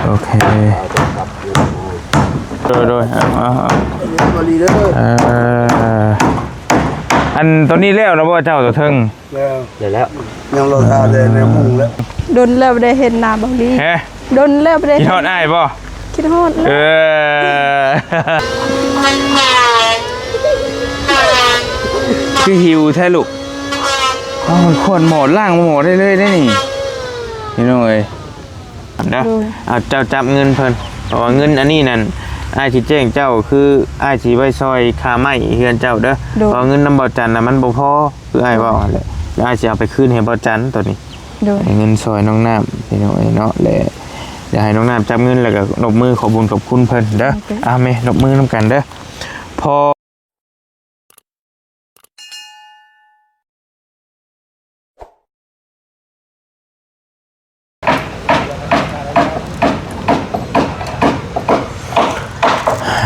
ໂອເຄ ໂດຍ ໂດຍ ເອົາ ເອົາ ເອົາ ເອີ ອັນໂຕນີ້ແລ້ວແລ້ວບໍ່ເຈົ້າ ໂຕເທິງ? ແລ້ວ ແລ້ວ ຍັງລໍຖ້າແຕ່ແນວມຸງແຫຼະ. ດົນແລ້ວບໍ່ໄດ້ເຫັນໜ້າເບົາຫຼີ. ຮະ? ດົນແລ້ວບໍ່ໄດ້ ຄິດຮອດອ້າຍບໍ່? ຄິດຮອດແລ້ວ. ເອີ ຄືຫິວແທ້ລູກ. ເອົາ ຂວດໝໍ້ ລ້າງໝໍ້ໄດ້ເລີຍເດ້ນີ້ ພີ່ນ້ອງເອີຍ. ເດີ ໂດຍ ເອົາ ເຈົ້າຈັບເງິນເພິ່ນ ເພາະວ່າເງິນອັນນີ້ນັ້ນ ອ້າຍຊິແຈ້ງເຈົ້າ ຄືອ້າຍຊິໄວ້ຊ່ອຍຄ່າໄມ້ເຮືອນເຈົ້າເດີ. ໂດຍ ເພາະເງິນນຳບໍ່ຈັນນະ ມັນບໍ່ພໍ ຄືອ້າຍເວົ້າຫັ້ນແຫຼະ ແລ້ວອ້າຍຊິເອົາໄປຄືນໃຫ້ບໍ່ຈັນໂຕນີ້. ໂດຍ ໃຫ້ເງິນຊ່ອຍນ້ອງນ້ຳ ພີ່ນ້ອງເອີຍເນາະ ແລະ ຢາກໃຫ້ນ້ອງນ້ຳຈັບເງິນ ແລ້ວກໍນົບມືຂອບບຸນຂອບຄຸນເພິ່ນເດີ. ໂອເຄ ອ່າ ແມ່ ນົບມືນຳກັນເດີ. ພໍ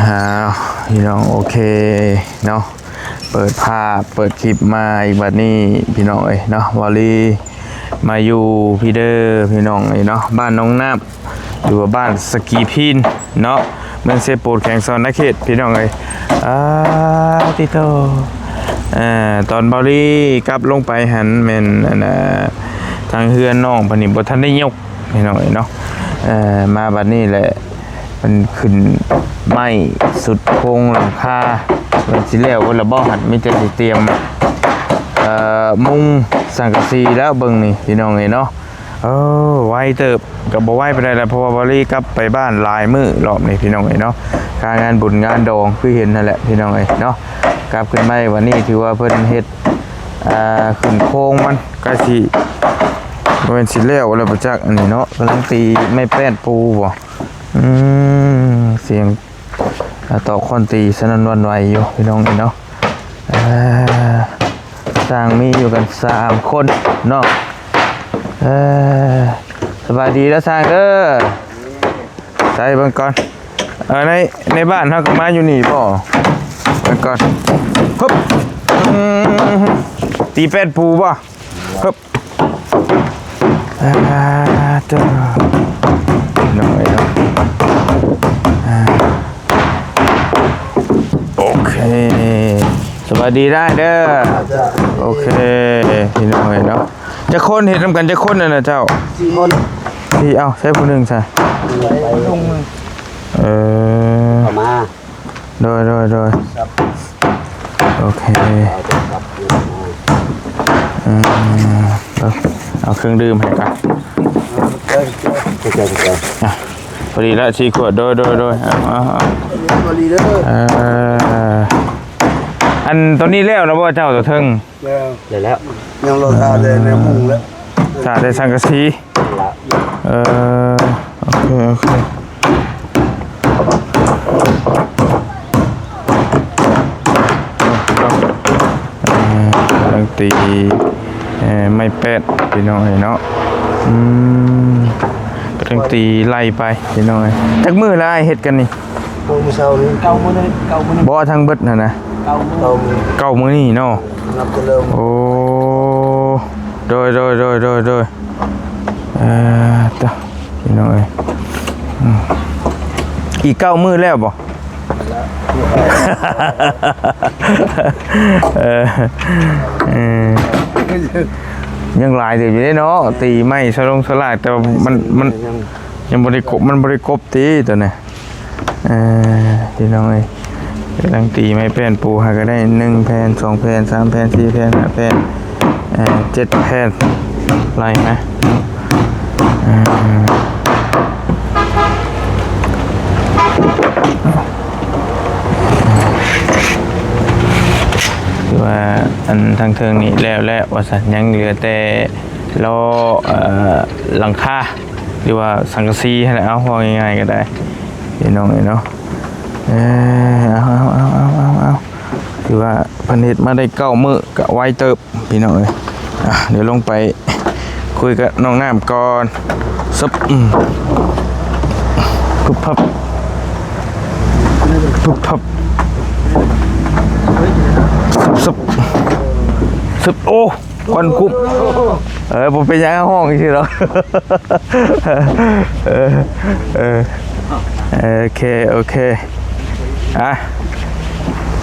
ອ້າວ ພີ່ນ້ອງ ໂອເຄເນາະ ເປີດພາບ ເປີດຄລິບມາອີກບັດນີ້ ພີ່ນ້ອງເອີຍເນາະ ວາລີມາຢູ່ພີ້ເດີ ພີ່ນ້ອງເອີຍເນາະ ບ້ານໜອງນ້ຳ ຫຼືວ່າບ້ານສະກີພີນເນາະ ເມືອງເຊໂປນ ແຂວງສະຫວັນນະເຂດ ພີ່ນ້ອງເອີຍ. ອາ ຕິໂຕ ເອີ ຕອນເບົາລີກັບລົງໄປຫັ້ນ ແມ່ນ ອັນ ອາ ທາງເຮືອນນ້ອງເພິ່ນນີ້ບໍ່ທັນໄດ້ຍົກ ພີ່ນ້ອງເອີຍເນາະ. ເອີ ມາບັດນີ້ແຫຼະ ເພິ່ນຂຶ້ນໄມ້ສຸດໂຄງຫຼັງຄາ ເພິ່ນຊິແລ້ວເບິດລະບໍ່ຫັ້ນ ມີແຕ່ຊິຕຽມ ເອີ ມຸງສັງກະສີແລ້ວ ເບິ່ງນີ້ ພີ່ນ້ອງເອີຍເນາະ. ເອີ ໄວເຕີບ ກໍບໍ່ໄວປານໃດລະ ເພາະວ່າເບົາລີກັບໄປບ້ານຫຼາຍມື້ລອບນີ້ ພີ່ນ້ອງເອີຍເນາະ ຄ່າງານບຸນງານດອງ ຄືເຫັນຫັ້ນແຫຼະ ພີ່ນ້ອງເອີຍເນາະ. ກັບຂຶ້ນໄປວັນນີ້ ຖືວ່າເພິ່ນເຮັດ ອ່າ ຂຶ້ນໂຄງມັນ ໃກ້ຊິ ບໍ່ແມ່ນຊິແລ້ວແລ້ວບໍ່ຈັກ ອັນນີ້ເນາະ ກຳລັງຕີໄມ້ແປ້ນປູບໍ່. ອືມ ສຽງ ອ່າ ຕອກຄ້ອນຕີສະໜັ່ນຫວັ່ນໄຫວຢູ່ ພີ່ນ້ອງເອີຍເນາະ. ອ່າ ຊ່າງມີຢູ່ກັນສາມຄົນເນາະ. ເອີ ສະບາຍດີເດີຊ່າງເດີ. ໃສ່ເບິ່ງກ່ອນ ເອີ ໃນ ໃນບ້ານເຮົາກໍມາຢູ່ນີ້ບໍ່? ເບິ່ງກ່ອນ ຮຶບ ອືມ ຕີແປ້ນປູບໍ່? ຮຶບ ອ່າ ເດີ ນ້ອຍເນາະ ອ່າ ໂອເຄ ສະບາຍດີໄດ້ເດີ. ໂອເຄ ພີ່ນ້ອງເອີຍເນາະ ຈັກຄົນ ເຮັດນຳກັນຈັກຄົນນັ້ນນະເຈົ້າ? ສີ່ຄົນ. ສີ່ ເອົ້າ ໃຊ້ຜູ້ໜຶ່ງຊະ ລົງມື ເອີ ເຂົ້າມາ. ໂດຍ ໂດຍ ໂດຍ ໂອເຄ ເອີ ເອົາເຄື່ອງດື່ມໃຫ້ກ່ອນ ອ່ະ ພໍດີລະ ສີ່ຂວດ ໂດຍ ໂດຍ ໂດຍ ເອົາ ເອົາ ເອົາ ພໍດີເດີ ເອີ ອັນໂຕນີ້ແລ້ວແລ້ວບໍ່ເຈົ້າ ໂຕເທິງ? ແລ້ວ ແລ້ວ ຍັງລໍຖ້າແຕ່ແນວມຸງແຫຼະ ຖ້າແຕ່ສັງກະສີ ເອີ ໂອເຄ ໂອເຄ ເອີ ກຳລັງຕີ ເອີ ໄມ້ແປ້ນ ພີ່ນ້ອງເອີຍເນາະ ອືມ ກຳລັງຕີໄລ່ໄປ ພີ່ນ້ອງເອີຍ ຈັກມື້ລະອ້າຍເຮັດກັນນີ້? ມື້ເຊົ້ານີ້ ເກົ້າມື້ນີ້ ເກົ້າມື້ນີ້ ບໍ່ ທັງເບິດຫັ້ນນະ ເກົ້າມື້ ເກົ້າມື້ ເກົ້າມື້ນີ້ເນາະ ນັບແຕ່ເລີ່ມ ໂອ້ ໂດຍ ໂດຍ ໂດຍ ໂດຍ ໂດຍ ເອີ ຕະ ພີ່ນ້ອງເອີຍ ອືມ ອີກເກົ້າມື້ແລ້ວບໍ່? ເອີ ເອີ ຍັງຫຼາຍເຕີບຢູ່ເດ້ເນາະ ຕີໄມ້ສະຫຼົງສະຫຼາຍ ແຕ່ວ່າມັນ ມັນ ຍັງບໍ່ໄດ້ກົບ ມັນບໍ່ໄດ້ກົບຕິໂຕນີ້. ເອີ ພີ່ນ້ອງເອີຍ ກຳລັງຕີໄມ້ແປ້ນປູໃຫ້ກໍໄດ້ ໜຶ່ງແຜ່ນ ສອງແຜ່ນ ສາມແຜ່ນ ສີ່ແຜ່ນ ຫ້າແຜ່ນ ເອີ ເຈັດແຜ່ນ ໄລ່ມາ ເອີ ຄືວ່າອັນທາງເທິງນີ້ແລ້ວແລ້ວວ່າຊັ້ນ ຍັງເຫຼືອແຕ່ລໍ ເອີ ຫຼັງຄາ ຫຼືວ່າສັງກະສີຫັ້ນແຫຼະ ເອົາ ເວົ້າງ່າຍໆກໍໄດ້ ພີ່ນ້ອງເອີຍເນາະ ເອີ ເອົາ ເອົາ ຖືວ່າເພິ່ນເຮັດມາໄດ້ເກົ້າມື້ ກະໄວເຕີບ ພີ່ນ້ອງເອີຍ ອ່ະ ດຽວລົງໄປຄຸຍກັບນ້ອງນ້ຳກ່ອນ ຊຶບ ອືມ ປຶບ ພັບ ປຶບ ພັບ ຊຶບ ຊຶບ ຊຶບ ໂອ້ ຄວັນກຸບ ເອີ ບໍ່ເປັນຫຍັງ ຮ້ອງຊື່ດອກ ເອີ ເອີ ເອີ ໂອເຄ ໂອເຄ ອ່ະ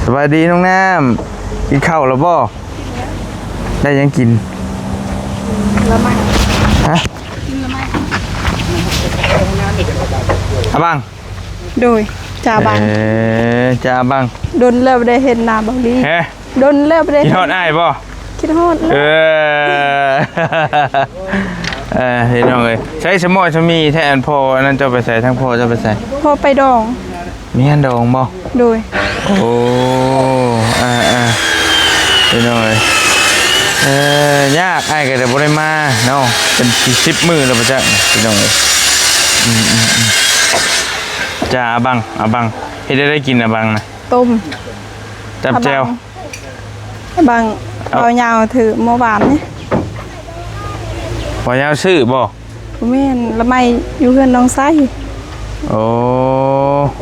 ສະບາຍດີນ້ອງນ້ຳ ກິນເຂົ້າແລ້ວບໍ່? ໄດ້ຫຍັງກິນ? ລະໄມ້ ຮະ? ກິນລະໄມ້ ອາບັງ ໂດຍ ຈາບັງ ເອີ ຈາບັງ ດົນແລ້ວບໍ່ໄດ້ເຫັນໜ້າເບົາຫຼີ ຮະ? ດົນແລ້ວບໍ່ໄດ້ ຄິດຮອດອ້າຍບໍ່? ຄິດຮອດແລ້ວ ເອີ ເອີ ພີ່ນ້ອງເອີຍ ໃສສະໝໍສະໝີແທ້ ອັນພໍ່ອັນນັ້ນເຈົ້າໄປໃສ? ທາງພໍ່ເຈົ້າໄປໃສ? ພໍ່ໄປດອງ ມີງານດອງບໍ່? ໂດຍ ໂອ້ ອ່າໆ ພີ່ນ້ອງເອີຍ ເອີ ຍາກ ອ້າຍກໍໄດ້ບໍ່ໄດ້ມາເນາະ ເປັນສິບມື້ແລ້ວບໍ່ຈັກ ພີ່ນ້ອງເອີຍ ອືມໆໆ ຈ້າ ອາບັງ ອາບັງ ເຮັດໄດ້ ໄດ້ກິນອາບັງນະ? ຕົ້ມ ຈັບແຈ່ວ ອາບັງ ອາບັງ ເອົາ ເບົາຍາວຖືເມື່ອວານນີ້ ເບົາຍາວຊື້ບໍ່? ບໍ່ແມ່ນ ລະໄມ້ຢູ່ເຮືອນນ້ອງໄຊ ໂອ້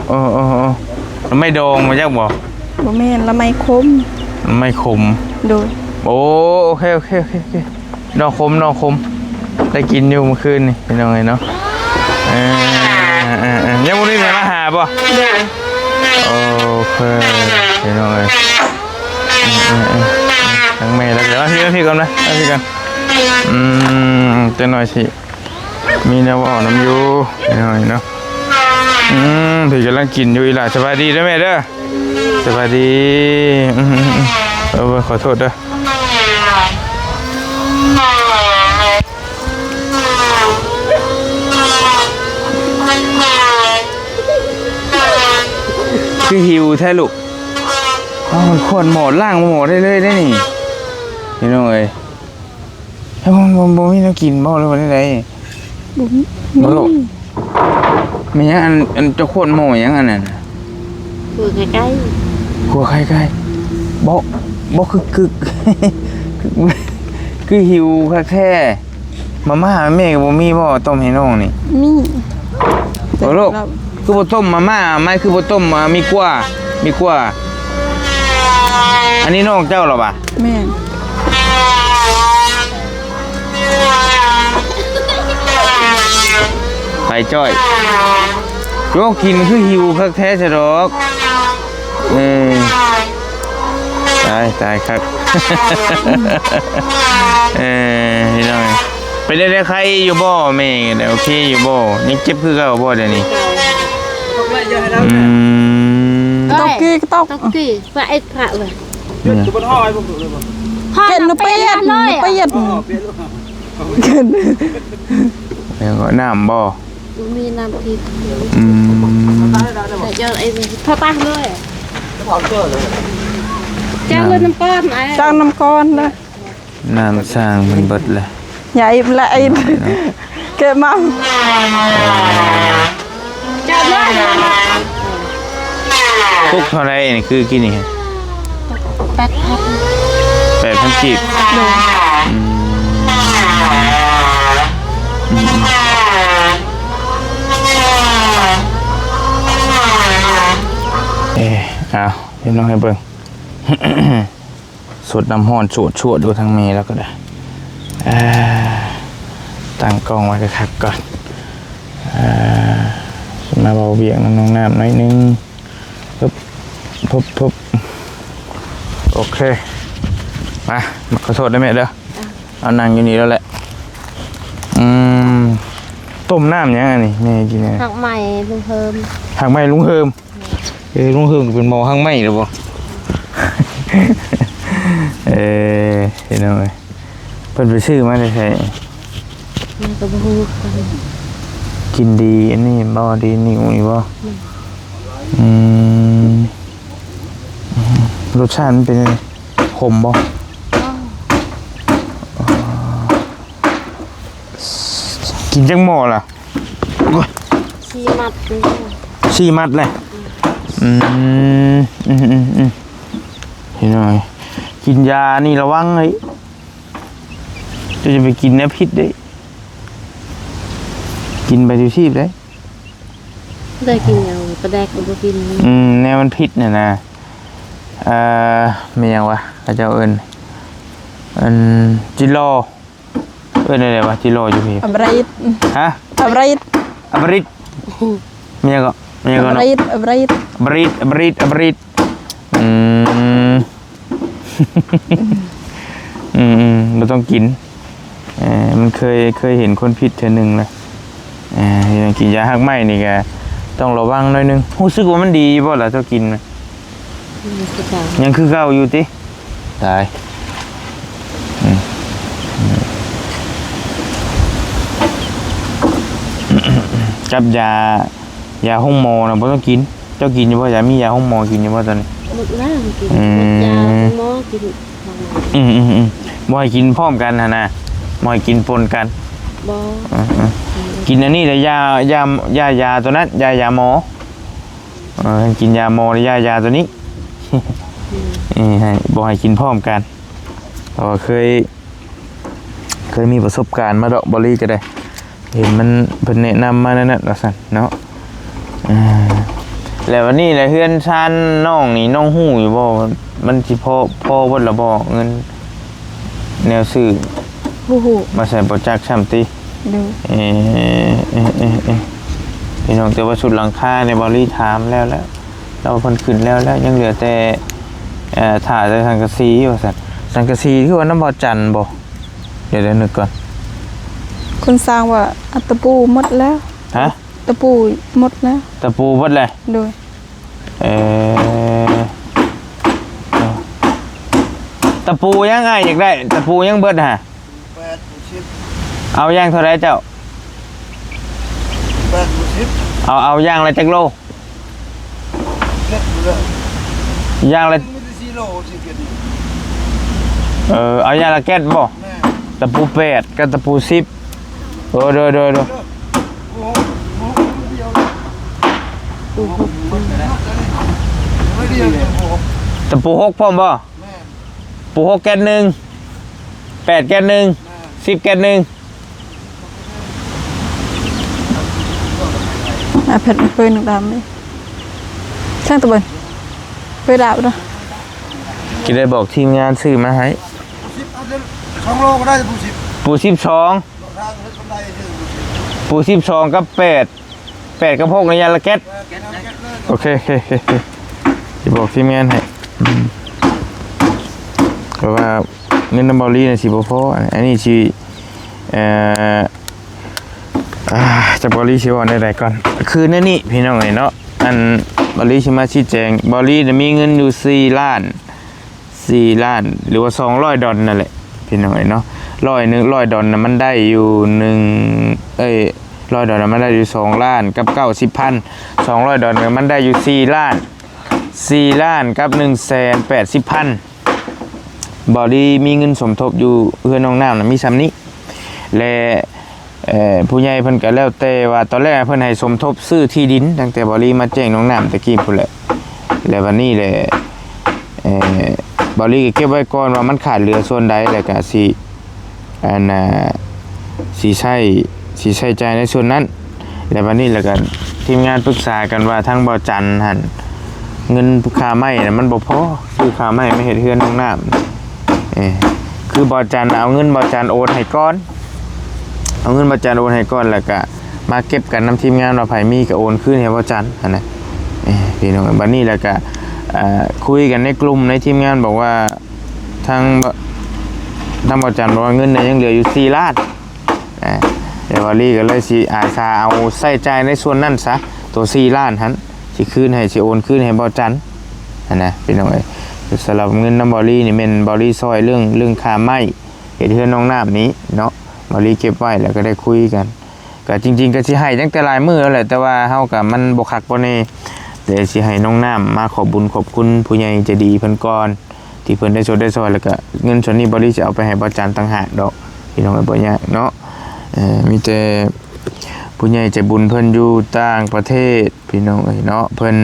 ເອີໆໆ ລະໄມ້ດອງບໍ່ຈັກບໍ່? ບໍ່ແມ່ນ ລະໄມ້ຂົມ ລະໄມ້ຂົມ ໂດຍ ໂອ້ ໂອເຄ ໂອເຄ ໂອເຄ ໂອເຄ ດອກຂົມ ດອກຂົມ ໄດ້ກິນຢູ່ມື້ຄືນນີ້ ພີ່ນ້ອງເອີຍເນາະ ເອີ ເອີ ເອີ ຍັງບໍ່ມີແມ່ມາຫາບໍ່? ໂດຍ ໂອເຄ ພີ່ນ້ອງເອີຍ ເອີ ເອີ ເອີ ທາງແມ່ລະ ດຽວມາພີ້ ມາພີ້ກ່ອນນະ ມາພີ້ກ່ອນ ອືມ ຈັກໜ້ອຍຊິ ມີແນວເວົ້ານຳຢູ່ ພີ່ນ້ອງເອີຍເນາະ ອືມ ເພິ່ນກຳລັງກິນຢູ່ ອີ່ຫຼ້າ ສະບາຍດີເດີແມ່ເດີ ສະບາຍດີ ອືມ ເອີ ຂໍໂທດເດີ ຄືຫິວແທ້ລູກ ເອົາ ມັນຂວດໝໍ້ ລ້າງໝໍ້ໄດ້ເລີຍເດ້ນີ້ ພີ່ນ້ອງເອີຍ. ແລ້ວມັນບໍ່ ບໍ່ມີແນວກິນບໍ່ ຫຼືວ່າແນວໃດ? ບໍ່ມີ ບໍ່ໂລກ ມີ ແມ່ນຫຍັງ ອັນ ອັນເຈົ້າຂວດໝໍ້ຫຍັງອັນນັ້ນ? ຂົ້ວໄຂ່ໄກ່ ຂົ້ວໄຂ່ໄກ່ ບໍ່ ບໍ່ ຄື ຄື ຄື ຫິວຄັກແທ້. ມາມ່າແມ່ກໍບໍ່ມີບໍ່ ຕົ້ມໃຫ້ນ້ອງນີ້? ມີ ໂອ້ໂລກ ຄືບໍ່ຕົ້ມມາມ່າ ມາຄືບໍ່ຕົ້ມ ອ່າ ໝີ່ກົວ ໝີ່ກົວ ອັນນີ້ນ້ອງເຈົ້າລະຫວາ? ແມ່ນ ໄປຈ້ອຍ ໂຈະກິນຄືຫິວຄັກແທ້ຊະດອກ ເອີ ຕາຍ ຕາຍຄັກ ເອີ ພີ່ນ້ອງ ເປັນແນວໃດ ໄຄຢູ່ບໍ່ແມ່? ໂອເຄຢູ່ບໍ່? ຍັງເຈັບຄືເກົ່າບໍ່ດຽວນີ້? ອືມ ຕົກກີ້ ຕົກ ຕົກກີ້ ວ່າໄອ້ພະເວີຍ ເກັບນະປຽດ ປຽດ ແລ້ວກໍນ້ຳບໍ່? ບໍ່ມີນ້ຳທິບ ອືມ ແຕ່ເຈົ້າໄອ້ພະປາເລີຍ ເຈົ້າເລີຍນ້ຳກ້ອນ ເຈົ້ານ້ຳກ້ອນເລີຍ. ນ້ຳສ້າງມັນເບິດແລ້ວ ຢ່າອີກແລ້ວ ອີກ ເກັບມາ ເຈົ້າເລີຍ ຕຸກເທົ່າໃດນີ້? ຄືກີ້ນີ້ ແປດພັນ ແປດພັນກີບ ໂດຍ ອືມ ອືມ ເອີ ເອົາ ເຮັດນ້ອງໃຫ້ເບິ່ງ ສົດນ້ຳຮ້ອນຊວດໆ ຢູ່ທາງແມ່ລາວກໍໄດ້ ເອີ ຕັ້ງກ້ອງໄວ້ຄັກໆ ກ່ອນ ເອີ ຊິມາເວົ້າວຽກນຳນ້ອງນ້ຳໜ້ອຍໜຶ່ງ ປຶບ ປຶບ ປຶບ ໂອເຄ ມາ ມາ ຂໍໂທດເດີແມ່ເດີ ເອົານັ່ງຢູ່ນີ້ແລ້ວແຫຼະ ອືມ ຕົ້ມນ້ຳຫຍັງອັນນີ້ແມ່ກິນ? ຮາກໄມ້ລຸງເຮີມ ຮາກໄມ້ລຸງເຮີມ. ເອີ ລຸງເຮີມເປັນໝໍຮາກໄມ້ແລ້ວບໍ່? ເອີ ພີ່ນ້ອງເອີຍ ເພິ່ນໄປຊື້ມາແຕ່ໃສ? ແມ່ກໍບໍ່ຮູ້ຄືກັນ ກິນດີອັນນີ້ບໍ່? ດີນິ້ວນີ້ບໍ່? ອືມ ລົດຊາດມັນເປັນຈັ່ງໃດ? ຂົມບໍ່? ກິນຈັກໝໍ້ລະ? ສີ່ມັດ ສີ່ມັດແຫຼະ ອືມ ອືມ ອືມ ອືມ ພີ່ນ້ອງ ກິນຢານີ້ລະວັງເອີຍ ເຈົ້າຈະໄປກິນແນວຜິດເດ້ ກິນໄປທີ່ຊີບເດ້ ໄດ້ກິນຫຍັງ ປາແດກກໍບໍ່ກິນ ອືມ ແນວມັນຜິດຫັ້ນນະ ເອີ ແມ່ນຫຍັງວະ ເຂົາເຈົ້າເອີ້ນ ອັນຈິລໍ ເອີ້ນແນວໃດວະ ຈິລໍຢູ່ພີ້? ອັບຣາອິດ. ຮະ? ອັບຣາອິດ. ອັບຣາອິດ. ມີຫຍັງເກາະ? ມີຫຍັງເກາະ? ອັບຣາອິດ ອັບຣາອິດ. ອັບຣາອິດ ອັບຣາອິດ ອັບຣາອິດ. ອືມ ອືມໆ ບໍ່ຕ້ອງກິນ. ເອີ ມັນເຄີຍ ເຄີຍເຫັນຄົນຜິດເທື່ອໜຶ່ງແລ້ວ. ເອີ ກິນຢາຮາກໄມ້ນີ້ກະຕ້ອງລະວັງໜ້ອຍໜຶ່ງ. ຮູ້ສຶກວ່າມັນດີຢູ່ບໍ່ລະ ເຈົ້າກິນນະ? ອືມ ຄືເກົ່າ. ຍັງຄືເກົ່າຢູ່ຕິ? ຕາຍ. ອືມ ອືມ ກັບຢາ ຢາໂຮງໝໍນະບໍ່ຕ້ອງກິນ. ເຈົ້າກິນຢູ່ບໍ່? ຢາ ມີຢາໂຮງໝໍກິນຢູ່ບໍ່ຕອນນີ້? ໝົດແລ້ວກິນ. ອືມ ໝົດຢາໂຮງໝໍກິນ. ອືມໆໆ ບໍ່ໃຫ້ກິນພ້ອມກັນຫັ້ນນະ ບໍ່ໃຫ້ກິນປົນກັນ. ບໍ່. ເອີໆ ກິນອັນນີ້ແຫຼະ ຢາ ຢາ ຢາ ຢາຕົວນັ້ນ ຢາ ຢາໝໍ. ເອີ ກິນຢາໝໍ ຢາ ຢາຕົວນີ້. ອືມ ເອີ ໃຫ້ ບໍ່ໃຫ້ກິນພ້ອມກັນ ເພາະວ່າເຄີຍ ເຄີຍມີປະສົບການມາດອກ ບໍລີກໍໄດ້ ເຫັນມັນ ເພິ່ນແນະນຳມາແນວນັ້ນວ່າຊັ້ນເນາະ. ເອີ ແລ້ວບັດນີ້ແຫຼະ ເຮືອນຊານນ້ອງນີ້ ນ້ອງຮູ້ຢູ່ບໍ່ວ່າມັນຊິພໍ ພໍເບິດລະບໍ່ ເງິນແນວຊື້? ບໍ່ຮູ້. ມາໃສ່ບໍ່ຈັກຊ້ຳຕິ? ໂດຍ. ເອີ ເອີ ເອີ ເອີ ພີ່ນ້ອງ ແຕ່ວ່າຊຸດຫຼັງຄານີ້ ບໍລີຖາມແລ້ວແຫຼະ ລາວວ່າເພິ່ນຂຶ້ນແລ້ວແຫຼະ ຍັງເຫຼືອແຕ່ ເອີ ຖ້າແຕ່ສັງກະສີວ່າຊັ້ນ. ສັງກະສີຄືວ່ານຳບໍ່ຈັນບໍ່? ດຽວ ດຽວນຶກກ່ອນ. ຄົນສ້າງວ່າ ອາ ຕະປູໝົດແລ້ວ. ຮະ? ຕະປູໝົດແລ້ວ. ຕະປູເບິດແລ້ວ? ໂດຍ. ເອີ ຕະປູຍັງອ້າຍຢາກໄດ້? ຕະປູຍັງເບິດຫະ? ແປດ ສິບ. ເອົາຢ່າງເທົ່າໃດເຈົ້າ? ແປດ ສິບ. ເອົາ ເອົາຢ່າງລະຈັກໂລ? ເຈັດໂລ. ຢ່າງລະ ມີແຕ່ສີ່ໂລ ສິບເຈັດ. ເອີ ເອົາຢ່າງລະເຈັດບໍ່? ແມ່ນ. ຕະປູແປດກັບຕະປູສິບ. ເອີ ໂດຍ ໂດຍ ໂດຍ. ຕະປູຫົກພ້ອມບໍ່? ແມ່ນ. ປູຫົກແກັດໜຶ່ງ ແປດແກັດໜຶ່ງ ສິບແກັດໜຶ່ງ. ອາ ເພິ່ນເປີດໜຶ່ງດຳນີ້ ຊ່າງຕະເບິ່ນ ເປີດດາວເນາະ. ຊິໄດ້ບອກທີມງານຊື້ມາໃຫ້. ສອງໂລກໍໄດ້ ປູສິບ ປູສິບສອງ ປູສິບສອງກັບແປດ ແປດກັບຫົກໃນຢ່າງລະແກັດ. ໂອເຄ ໂອເຄ ໂອເຄ ຊິບອກທີມງານໃຫ້. ອືມ ເພາະວ່າເງິນນຳເບົາລີນະຊິບໍ່ພໍ. ອັນນີ້ຊິ ເອີ ອາ ຈັກເບົາລີຊິເວົ້າແນວໃດກ່ອນ. ຄືແນວນີ້ພີ່ນ້ອງເອີຍເນາະ ອັນເບົາລີຊິມາຊີ້ແຈງ. ເບົາລີນະມີເງິນຢູ່ສີ່ລ້ານ ສີ່ລ້ານ ຫຼືວ່າສອງຮ້ອຍດອນນັ້ນແຫຼະພີ່ນ້ອງເອີຍເນາະ. ຮ້ອຍໜຶ່ງ ຮ້ອຍດອນນະມັນໄດ້ຢູ່ໜຶ່ງ ເອີຍ ຮ້ອຍດອນນະມັນໄດ້ຢູ່ສອງລ້ານກັບເກົ້າສິບພັນ. ສອງຮ້ອຍດອນນະມັນໄດ້ຢູ່ສີ່ລ້ານ ສີ່ລ້ານກັບໜຶ່ງແສນແປດສິບພັນ. ເບົາລີມີເງິນສົມທົບຢູ່ເຮືອນນ້ອງນ້ຳນະມີຊ່ຳນີ້ ແລະ ເອີ ຜູ້ໃຫຍ່ເພິ່ນກໍແລ້ວແຕ່ວ່າ ຕອນແລກເພິ່ນໃຫ້ສົມທົບຊື້ທີ່ດິນ ຕັ້ງແຕ່ເບົາລີມາແຈ້ງນ້ອງນ້ຳແຕ່ກີ້ພຸ້ນແຫຼະ. ແລ້ວບັດນີ້ແຫຼະ ເອີ ເບົາລີກໍເກັບໄວ້ກ່ອນວ່າມັນຂາດເຫຼືອສ່ວນໃດ ແລ້ວກໍຊິ ອັນ ອາ ຊິໃຊ້ ຊິໃຊ້ຈ່າຍໃນສ່ວນນັ້ນ. ແລ້ວບັດນີ້ແລ້ວກໍທີມງານປຶກສາກັນວ່າ ທາງເບົາຈັນຫັ້ນ ເງິນຄ່າໄມ້ນະມັນບໍ່ພໍ ຊື້ຄ່າໄມ້ມາເຮັດເຮືອນນ້ອງນ້ຳ. ເອີ ຄືເບົາຈັນເອົາເງິນເບົາຈັນໂອນໃຫ້ກ່ອນ ເອົາເງິນເບົາຈັນໂອນໃຫ້ກ່ອນ ແລ້ວກະມາເກັບກັນນຳທີມງານວ່າໃຜມີກະໂອນຄືນໃຫ້ເບົາຈັນຫັ້ນນະ. ເອີ ພີ່ນ້ອງ ບັດນີ້ແລ້ວກະ ເອີ ຄຸຍກັນໃນກຸ່ມໃນທີມງານບອກວ່າ ທາງ ທາງເບົາຈັນບອກວ່າເງິນນະຍັງເຫຼືອຢູ່ສີ່ລ້ານ. ອາ ແຕ່ວ່າລີກໍເລີຍຊິອາສາເອົາໃຊ້ຈ່າຍໃນສ່ວນນັ້ນຊະ ໂຕສີ່ລ້ານຫັ້ນ ຊິຄືນໃຫ້ ຊິໂອນຄືນໃຫ້ເບົາຈັນຫັ້ນນະ ພີ່ນ້ອງເອີຍ. ສຳລັບເງິນນຳເບົາລີນີ້ແມ່ນເບົາລີຊ່ອຍເລື່ອງ ເລື່ອງຄ່າໄມ້ເຮັດເຮືອນນ້ອງນ້ຳນີ້ເນາະ ເບົາລີເກັບໄວ້ ແລ້ວກໍໄດ້ຄຸຍກັນ. ກໍຈິງໆກໍຊິໃຫ້ຕັ້ງແຕ່ຫຼາຍມື້ແລ້ວແຫຼະ ແຕ່ວ່າເຮົາກໍມັນບໍ່ຄັກບໍ່ແນ່ ແຕ່ຊິໃຫ້ນ້ອງນ້ຳມາຂອບບຸນຂອບຄຸນຜູ້ໃຫຍ່ໃຈດີເພິ່ນກ່ອນ ທີ່ເພິ່ນໄດ້ຊ່ວຍ ໄດ້ຊ່ອຍ ແລ້ວກະເງິນສ່ວນນີ້ເບົາລີຊິເອົາໄປໃຫ້ເບົາຈັນຕ່າງຫາກດອກ ພີ່ນ້ອງເອີຍ ບໍ່ຍາກເນາະ. ເອີ ມີແຕ່ຜູ້ໃຫຍ່ໃຈບຸນເພິ່ນຢູ່ຕ່າງປະເທດ ພີ່ນ້ອງເອີຍເນາະ ເພິ່ນ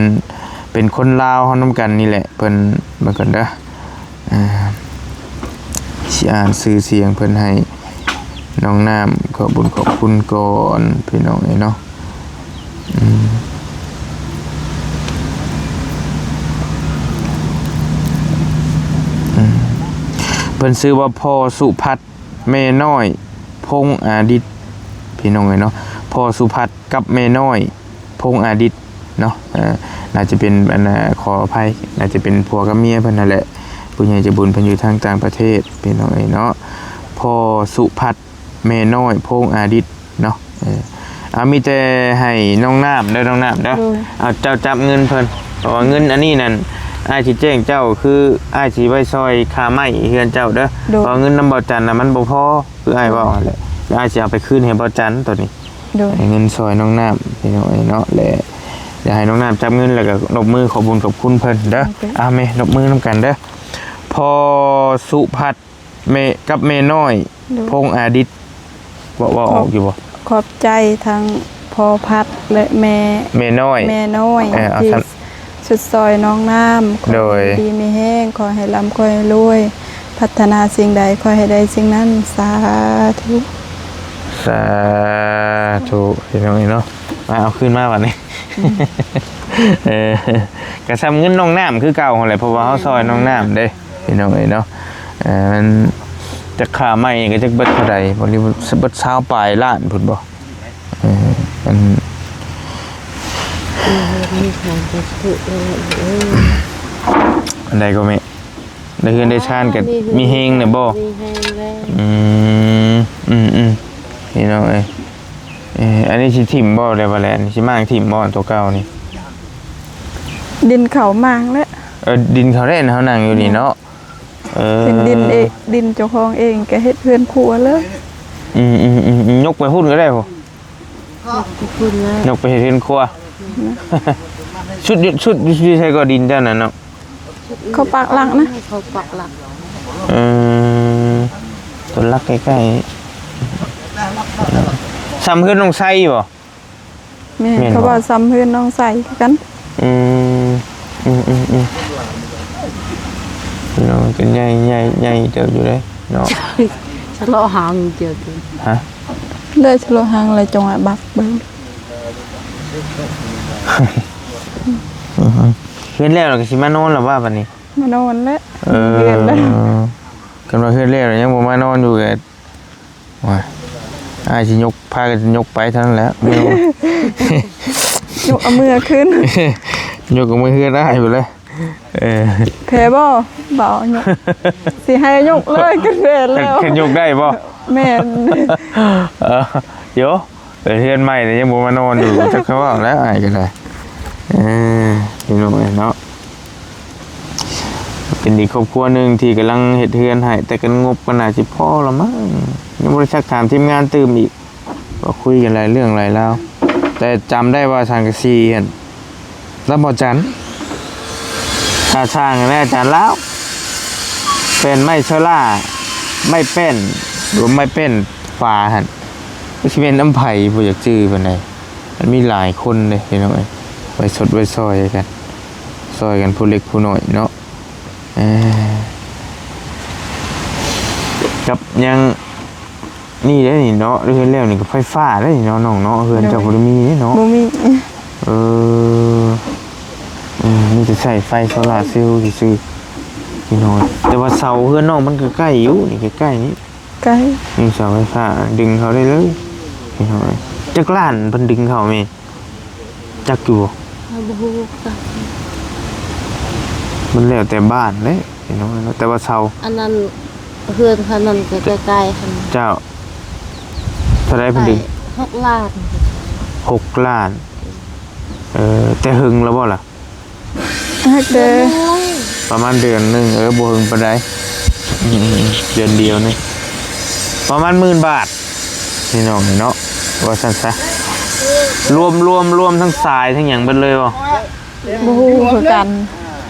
ເປັນຄົນລາວເຮົານຳກັນນີ້ແຫຼະ ເພິ່ນ ເບິ່ງກ່ອນເດີ ເອີ ຊິອ່ານຊື່ສຽງເພິ່ນໃຫ້ນ້ອງນ້ຳ ຂອບບຸນຂອບຄຸນກ່ອນ ພີ່ນ້ອງເອີຍເນາະ. ອືມ ອືມ ເພິ່ນ ພິ່ນຊື່ວ່າພໍ່ສຸພັດ ແມ່ນ້ອຍ ພົງອາດິດ ພີ່ນ້ອງເອີຍເນາະ. ພໍ່ສຸພັດກັບແມ່ນ້ອຍ ພົງອາດິດເນາະ. ເອີ ໜ້າຈະເປັນ ອັນ ຂໍອະໄພ ໜ້າຈະເປັນຜົວກັບເມຍເພິ່ນຫັ້ນແຫຼະ. ຜູ້ໃຫຍ່ໃຈບຸນເພິ່ນຢູ່ທາງຕ່າງປະເທດ ພີ່ນ້ອງເອີຍເນາະ. ພໍ່ສຸພັດ ແມ່ນ້ອຍ ພົງອາດິດເນາະ. ເອີ ເອົາ ມີແຕ່ໃຫ້ນ້ອງນ້ຳເດີ ນ້ອງນ້ຳເດີ. ໂດຍ. ເອົາ ເຈົ້າຈັບເງິນເພິ່ນ ເພາະວ່າເງິນອັນນີ້ນັ້ນ ອ້າຍຊິແຈ້ງເຈົ້າ ຄືອ້າຍຊິໄວ້ຊ່ອຍຄ່າໄມ້ເຮືອນເຈົ້າເດີ. ໂດຍ. ເພາະເງິນນຳບ່າວຈັນນະມັນບໍ່ພໍ ຄືອ້າຍເວົ້າຫັ້ນແຫຼະ ແລ້ວອ້າຍຊິເອົາໄປຄືນໃຫ້ບ່າວຈັນໂຕນີ້. ໂດຍ. ໃຫ້ເງິນຊ່ອຍນ້ອງນ້ຳ ພີ່ນ້ອງເອີຍເນາະ. ແລະ ຢາກໃຫ້ນ້ອງນ້ຳຈັບເງິນ ແລ້ວກໍນົບມືຂອບບຸນຂອບຄຸນເພິ່ນເດີ. ໂອເຄ. ອ່າ ແມ່ ນົບມືນຳກັນເດີ. ພໍ່ສຸພັດ ແມ່ ກັບແມ່ນ້ອຍ ໂດຍ ພົງອາດິດ ເວົ້າ ເວົ້າອອກຢູ່ບໍ່? ຂອບໃຈທັງພໍ່ພັດ ແລະ ແມ່ ແມ່ນ້ອຍ ແມ່ນ້ອຍ ເອີ ເອົາ ທີ່ ຊັ້ນ ຊຸດຊ່ອຍນ້ອງນ້ຳ. ໂດຍ. ຂໍໃຫ້ຢູ່ດີມີແຮງ ຂໍໃຫ້ລ່ຳ ຂໍໃຫ້ລວຍ ປາດຖະໜາສິ່ງໃດ ຂໍໃຫ້ໄດ້ສິ່ງນັ້ນ ສາທຸ ສາທຸ. ພີ່ນ້ອງເອີຍເນາະ ມາ ເອົາຄືນມາບັດນີ້. ເອີ ກະສ່ຳເງິນນ້ອງນ້ຳຄືເກົ່າຫັ້ນແຫຼະ ເພາະວ່າເຮົາຊ່ອຍນ້ອງນ້ຳເດ້ ພີ່ນ້ອງເອີຍເນາະ. ເອີ ມັນຈັກຄ່າໄມ້ກໍຈັກເບິດເທົ່າໃດ ບໍ່ ເບິດຊາວປາຍລ້ານພຸ້ນບໍ່? ເອີ ອັນ ອັນໃດກໍແມ່ ໄດ້ເຮືອນໄດ້ຊານກໍມີແຮງແລ້ວບໍ່? ມີແຮງແລ້ວ. ອືມ ອືມໆ ພີ່ນ້ອງເອີຍ. ເອີ ອັນນີ້ຊິຖິ້ມບໍ່ ແລ້ວວ່າແຫຼະ ອັນນີ້ຊິມ້າງຖິ້ມບໍ່ ອັນໂຕເກົ່ານີ້? ດິນເຂົາມ້າງແຫຼະ. ເອີ ດິນເຂົາແຫຼະ ເຮົານັ່ງຢູ່ນີ້ເນາະ. ເອີ ເປັນດິນເອ ດິນເຈົ້າຂອງເອງ ກໍເຮັດເຮືອນຄົວເລີຍ. ອືມໆໆ ຍົກໄປພຸ້ນກໍໄດ້ພຸ້ນ ຍົກໄປເຮັດເຮືອນຄົວ. ອືມ ຊຸດ ຊຸດຢູ່ໃສກໍດິນເຈົ້ານັ້ນເນາະ? ເຂົາປັກຫຼັກນະ ເຂົາປັກຫຼັກ. ເອີ ຕົວຫຼັກໃກ້ໆ ສ່ຳເຮືອນນ້ອງໄຊບໍ່? ແມ່ນ ແມ່ນ ເຂົາວ່າສ່ຳເຮືອນນ້ອງໄຊຄືກັນ. ອືມ ອືມໆໆ ເນາະ ກໍໃຫຍ່ ໃຫຍ່ ໃຫຍ່ເຕີບຢູ່ເດ້ເນາະ. ຊະເລາະຫາງເຈີ ຮະ? ເລີຍຊະເລາະຫາງ ແລ້ວຈົ່ງອາບັກເບິ່ງ. ອືຮຶ ເຮືອນແລ້ວລະກໍຊິມານອນລະວ່າບັດນີ້? ມານອນແຫຼະ. ເອີ ເຮືອນແລ້ວ ຄັນວ່າເຮືອນແລ້ວຍັງບໍ່ມານອນຢູ່ກໍ ໂອ້ຍ ອ້າຍຊິຍົກ ພາກັນຍົກໄປເທົ່ານັ້ນແຫຼະ ຍົກເອົາເມືອຄືນ ຍົກເອົາເມືອເຮືອນອ້າຍພຸ້ນແຫຼະ. ເອີ ແພ້ບໍ່? ບໍ່ ຍົກ ຊິໃຫ້ຍົກເລີຍ ກໍແມ່ນແລ້ວ. ຄັນ ຄັນຍົກໄດ້ບໍ່? ແມ່ນ. ເອີ ໂຢ ແຕ່ເຮືອນໃໝ່ນີ້ຍັງບໍ່ມານອນຢູ່ ຈັກເຂົາເວົ້າແລ້ວ ອ້າຍກໍໄດ້. ເອີ ພີ່ນ້ອງເອີຍເນາະ ເປັນອີກຄອບຄົວໜຶ່ງທີ່ກຳລັງເຮັດເຮືອນໃຫ້ ແຕ່ກັນງົບກໍໜ້າຊິພໍລະມັ້ງ ຍັງບໍ່ໄດ້ຊັກຖາມທີມງານຕື່ມອີກ ກໍຄຸຍກັນຫຼາຍເລື່ອງຫຼາຍລາວ ແຕ່ຈຳໄດ້ວ່າສັງກະສີຫັ້ນ ລຳບໍ່ຈັນ ຄ່າສ້າງຫັ້ນແຫຼະ ອາຈານລາວ ແປ້ນໄມ້ເຊີລາ ໄມ້ແປ້ນ ຫຼືວ່າໄມ້ແປ້ນຝາຫັ້ນ ກໍຊິແມ່ນນຳໃຜ ບໍ່ຢາກຈື່ປານໃດ. ມັນມີຫຼາຍຄົນເດ້ພີ່ນ້ອງເອີຍ ໄວ້ຊົດໄວ້ຊ່ອຍກັນ ຊ່ອຍກັນຜູ້ເລັກຜູ້ນ້ອຍເນາະ. ເອີ ກັບຍັງນີ້ເດ້ນີ້ເນາະ ເຮືອນແລ້ວນີ້ກໍໄຟຟ້າເດ້ນີ້ເນາະ ນ້ອງເນາະ ເຮືອນເຈົ້າ ໂດຍ ບໍ່ໄດ້ມີເດ້ເນາະ? ບໍ່ມີ. ເອີ ເອີ ມີແຕ່ໃຊ້ໄຟໂຊລາເຊວຊື່ໆ ພີ່ນ້ອງ. ແຕ່ວ່າເສົາເຮືອນນ້ອງມັນກໍໃກ້ຢູ່ ນີ້ໃກ້ໆນີ້ ໃກ້ ມີເສົາໄຟຟ້າດຶງເຂົ້າໄດ້ເລີຍ ພີ່ນ້ອງ. ຈັກລ້ານເພິ່ນດຶງເຂົ້າແມ່ ຈັກຢູ່ບໍ່? ຂ້ອຍບໍ່ຮູ້ຄືກັນ ມັນແລ້ວແຕ່ບ້ານເດ້ພີ່ນ້ອງ ແຕ່ວ່າເສົາ ອັນນັ້ນ ເຮືອນເຂົານັ້ນກໍໃກ້ໆຫັ້ນ. ເຈົ້າ ເທົ່າໃດເພິ່ນດຶງ? ຫົກລ້ານ. ຫົກລ້ານ. ເອີ ແຕ່ເຫິງແລ້ວບໍ່ລະ? ຮັກແຕ່ ປະມານເດືອນໜຶ່ງ ເອີ ບໍ່ເຫິງປານໃດ ອືມ ເດືອນດຽວນີ້ ປະມານໝື່ນບາດ ພີ່ນ້ອງເນາະ ວ່າຊັ້ນຊະ. ລວມ ລວມ ລວມທັງສາຍທັງຫຍັງເບິດເລີຍບໍ່? ບໍ່ຮູ້ຄືກັນ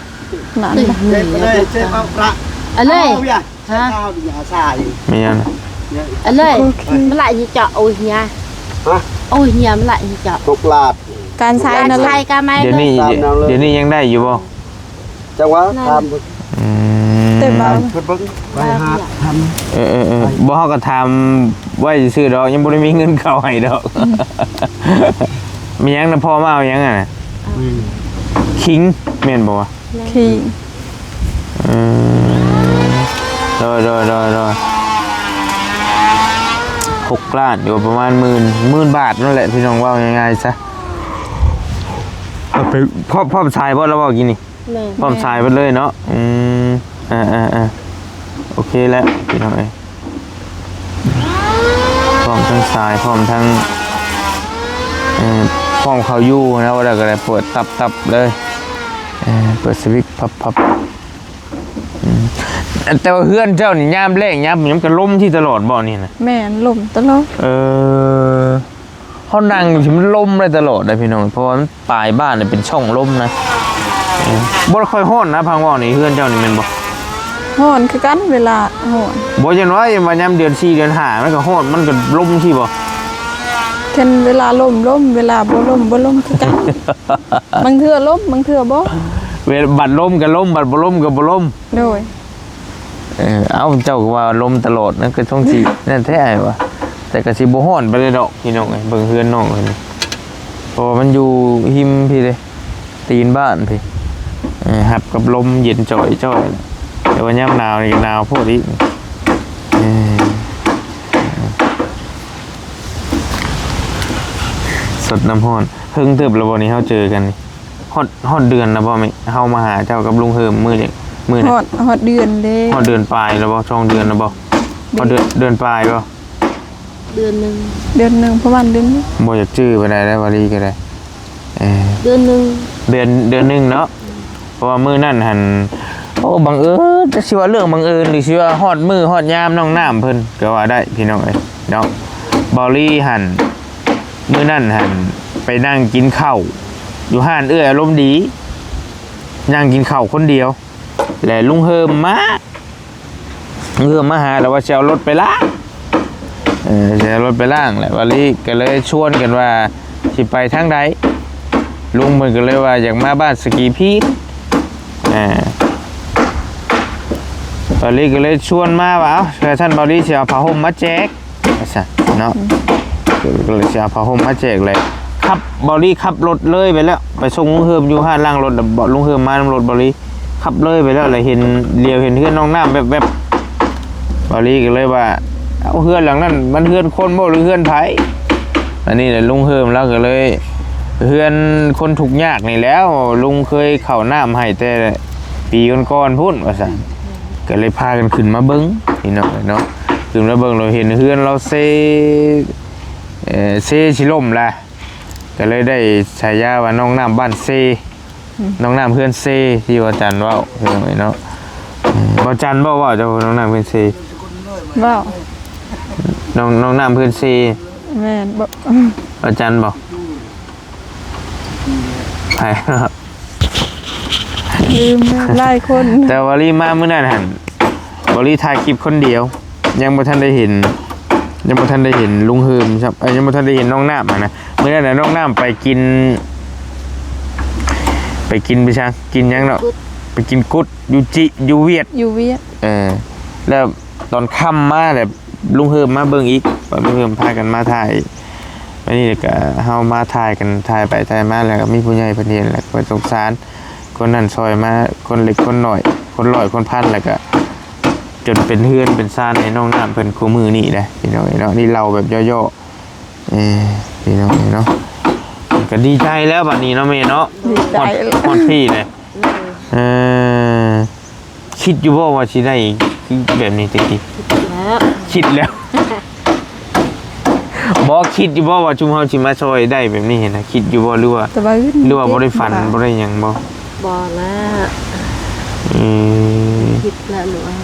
ນັ້ນ ອັນເລີຍ ຮະ? ແມ່ນຫຍັງ? ອັນເລີຍ ມັນລະຊິເຈາະ ໂອ້ຍເຮຍ ຮະ? ໂອ້ຍເຮຍ ມັນລະຊິເຈາະ ຕົກລາດ ການໃຊ້ນັ້ນລະ ການໃຊ້ການໄມ້ ດຽວນີ້ ດຽວນີ້ຍັງໄດ້ຢູ່ບໍ່? ຈັກວ່າ ຖາມ ອືມ ແຕ່ວ່າ ເພິ່ນເບິ່ງ ໄປຫາ ຖາມ ເອີໆໆ ບໍ່ ເຮົາກໍຖາມໄວ້ຊື່ໆດອກ ຍັງບໍ່ໄດ້ມີເງິນເຂົ້າໃຫ້ດອກ. ມີຫຍັງນະ ພໍ່ມາເອົາຫຍັງຫັ້ນນະ? ອືມ ຂີງ ແມ່ນບໍ່ວະ? ຂີງ ເອີ ໂດຍ ໂດຍ ໂດຍ ໂດຍ ຫົກລ້ານ ຢູ່ປະມານໝື່ນ ໝື່ນບາດນັ້ນແຫຼະ ພີ່ນ້ອງ ເວົ້າງ່າຍໆຊະ. ເອົາໄປ ພ້ອມ ພ້ອມສາຍບໍ່ ລາວເວົ້າກີ້ນີ້? ແມ່ນ ພ້ອມສາຍເບິດເລີຍເນາະ. ອືມ ເອີໆໆ ໂອເຄແລ້ວ ພີ່ນ້ອງເອີຍ. ພ້ອມທັງສາຍ ພ້ອມທັງ ເອີ ພ້ອມເຂົ້າຢູ່ນະ ວ່າແລ້ວກໍໄດ້ເປີດຕັບໆເລີຍ. ເອີ ເປີດສະວິດພັບໆ. ອືມ ແຕ່ວ່າເຮືອນເຈົ້ານີ້ ຍາມແລ້ງຍາມຫຍັງ ມັນກໍລົມທີ່ຕະຫຼອດບໍ່ນີ້ນະ? ແມ່ນ ລົມຕະຫຼອດ. ເອີ ເຮົານັ່ງຢູ່ທີ່ ມັນລົມໄດ້ຕະຫຼອດເດ້ພີ່ນ້ອງ ເພາະວ່າມັນປາຍບ້ານນີ້ເປັນຊ່ອງລົມນະ. ເອີ ບໍ່ຄ່ອຍຮ້ອນນະ ຟັງເວົ້ານີ້ ເຮືອນເຈົ້ານີ້ແມ່ນບໍ່? ຮ້ອນຄືກັນ ເວລາຮ້ອນ. ບໍ່ ຈັ່ງວ່າ ວ່າຍາມເດືອນສີ່ເດືອນຫ້າ ມັນກໍຮ້ອນ ມັນກໍລົມຊີ້ບໍ່? ຄັນເວລາລົມ ລົມ ເວລາບໍ່ລົມ ບໍ່ລົມຄືກັນ. ບາງເທື່ອລົມ ບາງເທື່ອບໍ່. ເວ ບັດລົມກໍລົມ ບັດບໍ່ລົມກໍບໍ່ລົມ. ໂດຍ. ເອີ ເອົ້າ ເຈົ້າກໍວ່າລົມຕະຫຼອດ ນັ້ນກໍຊ່ວງຊິ ນັ້ນແທ້ອ້າຍວ່າ. ແຕ່ກໍຊິບໍ່ຮ້ອນປານໃດດອກ ພີ່ນ້ອງເອີຍ. ເບິ່ງເຮືອນນ້ອງເພິ່ນ ເພາະວ່າມັນຢູ່ຮິມພີ້ເດ້ ຕີນບ້ານພີ້. ເອີ ຮັບກັບລົມເຢັນຈ່ອຍໆ ແຕ່ວ່າຍາມໜາວນີ້ກໍໜາວໂພດອີກ. ເອີ ສົດນ້ຳຮ້ອນ. ເຮິງເຕີບແລ້ວບໍ່ນີ້ ເຮົາເຈີກັນນີ້? ຮອດ ຮອດເດືອນແລ້ວບໍ່ແມ່? ເຮົາມາຫາເຈົ້າກັບລຸງເຮີມມື້ນີ້ ມື້ນັ້ນ ຮອດ ຮອດເດືອນເດ້. ຮອດເດືອນປາຍແລ້ວບໍ່? ສອງເດືອນແລ້ວບໍ່? ຮອດເດືອນ ເດືອນປາຍບໍ່? ເດືອນໜຶ່ງ ເດືອນໜຶ່ງ ປະມານເດືອນໜຶ່ງ. ບໍ່ຢາກຈື່ປານໃດແລ້ວ ວາລີກໍໄດ້. ເອີ ເດືອນໜຶ່ງ ເດືອນ ເດືອນໜຶ່ງເນາະ. ເພາະວ່າມື້ນັ້ນຫັ້ນ ໂອ້ ບັງເອີນ ຈັກຊິວ່າເລື່ອງບັງເອີນ ຫຼືຊິວ່າຮອດມື້ຮອດຍາມນ້ອງນ້ຳເພິ່ນກໍວ່າໄດ້ ພີ່ນ້ອງເອີຍເນາະ. ເບົາລີຫັ້ນ ມື້ນັ້ນຫັ້ນໄປນັ່ງກິນເຂົ້າຢູ່ຮ້ານເອື້ອຍອາລົມດີ ນັ່ງກິນເຂົ້າຄົນດຽວ ແລະ ລຸງເຮີມມາ ເອື້ອມມາຫາ ແລ້ວວ່າຊິເອົາລົດໄປລ້າງ ເອີ ຊິເອົາລົດໄປລ້າງ ແລ້ວວາລີກໍເລີຍຊວນກັນວ່າຊິໄປທາງໃດ. ລຸງເພິ່ນກໍເລີຍວ່າຢາກມາບ້ານສະກີພີນ ເອີ ວາລີກໍເລີຍຊວນມາວ່າ ເອົ້າ ຖ້າຊັ້ນວາລີຊິເອົາຜ້າຫົ່ມມາແຈກ ວ່າຊັ້ນເນາະ. ອືມ ກໍເລີຍຊິເອົາຜ້າຫົ່ມມາແຈກ ແລ້ວຂັບ ເບົາລີຂັບລົດເລີຍໄປແລ້ວ ໄປສົ່ງລຸງເຮີມຢູ່ຮ້ານລ້າງລົດ ແລ້ວເບົາ ລຸງເຮີມມານຳລົດເບົາລີ ຂັບເລີຍໄປແລ້ວ ແລ້ວເຫັນ ຫຼຽວເຫັນເຮືອນນ້ອງນ້ຳແວັບໆ. ເບົາລີກໍເລີຍວ່າ ເອົ້າ ເຮືອນຫຼັງນັ້ນມັນເຮືອນຄົນບໍ່ ຫຼືເຮືອນໃຜ? ອັນນີ້ແຫຼະ ລຸງເຮີມລາວກໍເລີຍ ເຮືອນຄົນທຸກຍາກນີ້ແຫຼ້ວ ລຸງເຄີຍເຂົ້ານ້ຳໃຫ້ແຕ່ປີກ່ອນໆພຸ້ນ ວ່າຊັ້ນ. ກໍເລີຍພາກັນຂຶ້ນມາເບິ່ງ ພີ່ນ້ອງເອີຍເນາະ. ຂຶ້ນມາເບິ່ງ ລາວເຫັນເຮືອນລາວເຊ ເອີ ເຊຊິລົ້ມລະ ກໍເລີຍໄດ້ສາຍາວ່ານ້ອງນ້ຳບ້ານເຊ ອືມ ນ້ອງນ້ຳເຮືອນເຊ ທີ່ວ່າຈັນເວົ້າ ພີ່ນ້ອງເອີຍເນາະ. ອືມ ບໍ່ຈັນບໍ່ເວົ້າ ເຈົ້າ ນ້ອງນ້ຳເຮືອນເຊ ເວົ້າ ນ້ອງ ນ້ອງນ້ຳເຮືອນເຊ ແມ່ນບໍ່? ບໍ່ຈັນບໍ່? ໃຜ? ລືມແລ້ວ ຫຼາຍຄົນ. ແຕ່ວ່າວາລີມາມື້ນັ້ນຫັ້ນ ວາລີຖ່າຍຄລິບຄົນດຽວ ຍັງບໍ່ທັນໄດ້ເຫັນ ຍັງບໍ່ທັນໄດ້ເຫັນລຸງເຮີມຊ້ຳ ເອີ ຍັງບໍ່ທັນໄດ້ເຫັນນ້ອງນ້ຳຫັ້ນນະ. ມື້ນັ້ນນະ ນ້ອງນ້ຳໄປກິນ ໄປກິນໄປຊ່າງ ກິນຫຍັງເນາະ? ໄປກິນກຸດ ຢູ່ຈິ ຢູ່ຫວຽດ ຢູ່ຫວຽດ. ເອີ ແລ້ວຕອນຄ່ຳມາແລ້ວ ລຸງເຮີມມາເບິ່ງອີກ ວ່າລຸງເຮີມພາກັນມາຖ່າຍ. ບາດນີ້ກໍເຮົາມາຖ່າຍກັນ ຖ່າຍໄປຖ່າຍມາ ແລ້ວກໍມີຜູ້ໃຫຍ່ເພິ່ນເຫັນ ແລ້ວກໍສົງສານ ຄົນນັ້ນຊ່ອຍມາ ຄົນເລັກຄົນນ້ອຍ ຄົນຮ້ອຍຄົນພັນ ແລ້ວກໍຈົນເປັນເຮືອນເປັນຊານໃຫ້ນ້ອງນ້ຳເພິ່ນຄູ່ມື້ນີ້ເດ້ ພີ່ນ້ອງເອີຍເນາະ. ນີ້ເລົ່າແບບຫຍໍ້ໆ ເອີ ພີ່ນ້ອງເອີຍເນາະ. ກໍດີໃຈແລ້ວບາດນີ້ເນາະແມ່ເນາະ ດີໃຈ ຮອດ ຮອດພີ້ເລີຍ. ເອີ ເອີ ຄິດຢູ່ບໍ່ວ່າຊິໄດ້ແບບນີ້ແຕ່ກີ້? ຄິດແລ້ວ ຄິດແລ້ວ. ບໍ່ ຄິດຢູ່ບໍ່ວ່າຊຸມເຮົາຊິມາຊ່ອຍໄດ້ແບບນີ້ຫັ້ນນະ? ຄິດຢູ່ບໍ່ ຫຼືວ່າ ແຕ່ວ່າອື່ນ ຫຼືວ່າບໍ່ໄດ້ຝັນ ບໍ່ໄດ້ຫຍັງບໍ່? ບໍ່ລະ. ອືມ ຄິດລະ ຫຼືວ່າ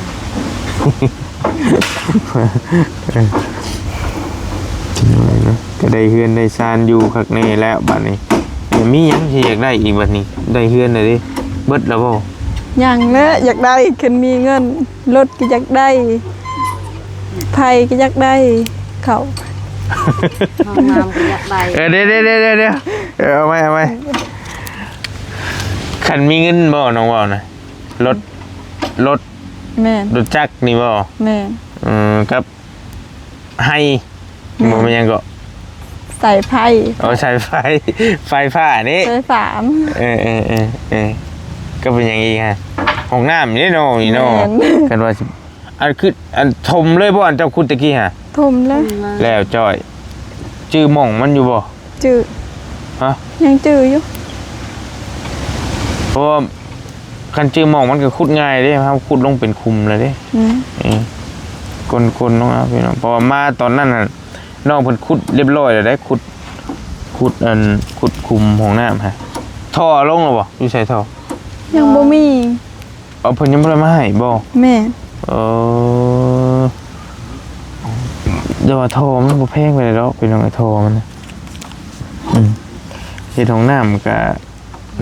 ກໍໄດ້ເຮືອນໄດ້ຊານຢູ່ຄັກແນ່ແລ້ວບາດນີ້. ມີຫຍັງທີ່ຢາກໄດ້ອີກບາດນີ້? ໄດ້ເຮືອນແລ້ວເດ້ ເບິດແລ້ວບໍ່? ຍັງແຫຼະ ຢາກໄດ້ ຄັນມີເງິນ. ລົດກໍຢາກໄດ້ ໄຟກໍຢາກໄດ້ ເຂົ້າ ຫ້ອງນ້ຳກໍຢາກໄດ້. ເອີ ດຽວໆໆໆ ເອີ ເອົາໃໝ່ ເອົາໃໝ່. ຄັນມີເງິນບໍ່ ນ້ອງເວົ້ານະ? ລົດ ລົດ ແມ່ນ ລົດຈັກນີ້ບໍ່? ແມ່ນ. ເອີ ກັບໄຮ່ ແມ່ນ ບໍ່ແມ່ນຫຍັງເກາະ? ສາຍໄຟ. ເອົາສາຍໄຟ ໄຟຟ້ານີ້ ສາຍຟ້າ. ເອີໆໆໆ ກໍເປັນຫຍັງອີກຮະ? ຫ້ອງນ້ຳນີ້ເນາະ ນີ້ເນາະ. ແມ່ນ. ຄັນວ່າຊິ ອັນຄື ອັນຖົມເລີຍບໍ່ ອັນເຈົ້າຂຸດຕະກີ້ຫັ້ນ? ຖົມເລີຍ. ແລ້ວຈ້ອຍ ຈື່ໝ່ອງມັນຢູ່ບໍ່? ຈື່. ຮະ? ຍັງຈື່ຢູ່. ເພາະວ່າຄັນຈື່ໝ່ອງມັນກໍຂຸດງ່າຍເດ້ ເຮົາຂຸດລົງເປັນຂຸມແລ້ວເດ້. ອືມ ເອີ ກົນໆ ເນາະ ພີ່ນ້ອງ ເພາະວ່າມາຕອນນັ້ນຫັ້ນ ນ້ອງເພິ່ນຂຸດຮຽບຮ້ອຍແລ້ວເດ້ ຂຸດ ຂຸດອັນ ຂຸດຂຸມຫ້ອງນ້ຳຫັ້ນ. ທໍ່ເອົາລົງແລ້ວບໍ່? ຢູ່ໃສທໍ່? ຍັງບໍ່ມີ. ເອົາ ເພິ່ນຍັງບໍ່ໄດ້ມາໃຫ້ບໍ່? ແມ່ນ. ເອີ ແຕ່ວ່າທໍ່ມັນບໍ່ແພງປານໃດດອກ ພີ່ນ້ອງເອີຍ ທໍ່ມັນນະ. ອືມ ເຮັດຫ້ອງນ້ຳກະ